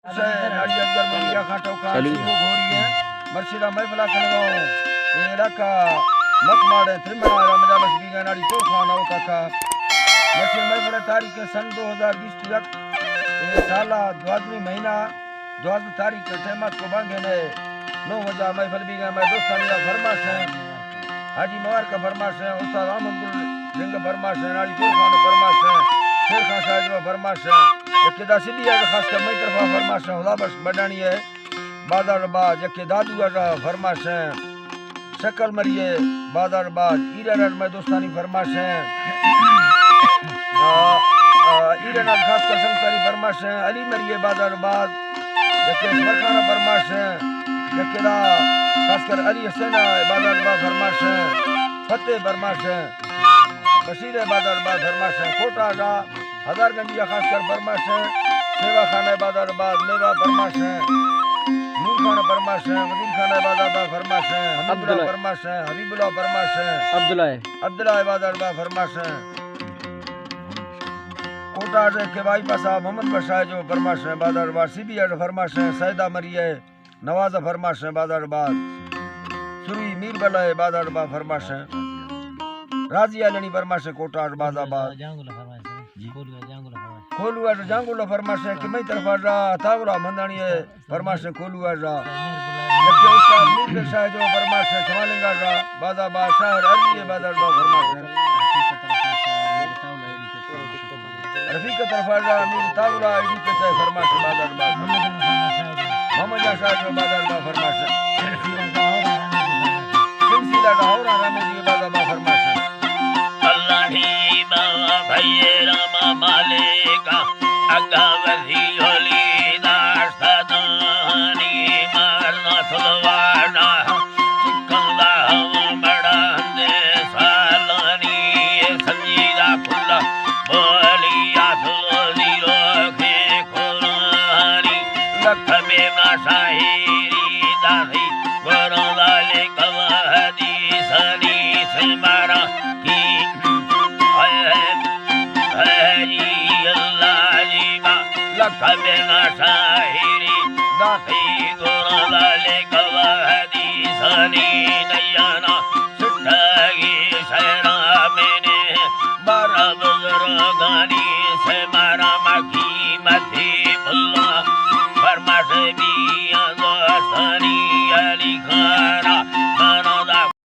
حسین، علی اصغر ملیا خان ٹوکا، چلو۔ سنگو گھوری ہیں۔ مرشد محفل کنگا ہوں۔ اے علاقہ مکماڑ ہے، ترمنا را مجالس بیگا ناڑی پور خان اوتا کا۔ مرشد محفل تاریخ سن دو ہزار بیست یک، اے سالہ دوازدہ مہینہ دوازدہ تاریخ کے ٹائم کو بانگے نے نو بجا محفل بیگا میں دوستانی را فرماش ہیں۔ حاجی مبارک فرماش ہیں، استاد احمد گل رنگ فرماش ہیں، ناڑی پور خان فرماش ہیں، شیر خان شاہ جو فرماش ہیں۔ یک دا سبی ہے خاص کر مئی طرفا فرماش ہیں، خدا بخش بڈانی ہے، بازار باز، یک دادو ہے فرماش ہیں، شکل مریے، بازار باز، ایرا رڑ میں دوستانی فرماش ہیں۔ آ، آ، ایرا رڑ خاص کر سنگتانی فرماش ہیں، علی مریے، بازار باز، یک اسمر خان فرماش ہیں، یک دا خاص کر علی حسین ہے، بازار باز فرماش ہیں، فتح فرماش ہیں، بشیر ہے، بازار باز فرماش ہیں، کوٹا کا ہزار گنجی خاص کر فرماش ہیں، سیوا خان ہے، بازار باز، میوا فرماش ہیں، نور خان فرماش ہیں، وزیر خان ہے، بازار باز فرماش ہیں، حمید اللہ عبداللہ۔ فرماش ہیں، حبیب اللہ فرماش ہیں، عبداللہ ہے۔ عبداللہ ہے، بازار باز فرماش ہیں۔ کوٹا سے کے بائی پاسا محمد بخش ہے جو فرماش ہیں، بازار باز، سی بی ہے فرماش ہیں، سیدہ مری ہے، نواز فرماش ہیں، بازار باز، سروی میر بلا ہے، بازار باز فرماش ہیں، راضی عالنی فرماش ہیں، کوٹا بازار باز۔ جی۔ کولو ہے جانگولا فرماش ہے کہ مئی طرف آ تاورا مندانی ہے، فرماش ہیں کولو ہے۔ یک استاد میر شاہ جو فرماش ہیں، سوالنگا را بازار باز، شاعر علی ہے، بازار باز فرماش ہیں۔ رفیق طرف آ رہا امیر تاورا ایڈی کچا فرماش بازار باز۔ محمد جان شاہ جو بازار باز فرماش۔ سلسلہ لاہور آرام دی بازار باز فرماش۔ اللہ ہی بابا بھائی راما مالکا، اگا وزی علی داشتا دانی مارنا سلوانا۔ چکن دا ہم بڑا دے سالانی، سنجیدہ کھلا بولی آسو نیرو کے قرآنی۔ لکھ میں نا شاعری داسی، ورن والے کم حدیثانی سے مارا کی۔ اے، اے، اے جی اللہ جی با، لکھ میں نا شاعری داسی، ورن والے کم حدیثانی نیانا۔ سٹگی سیرا میں نے بارہ بزرگانی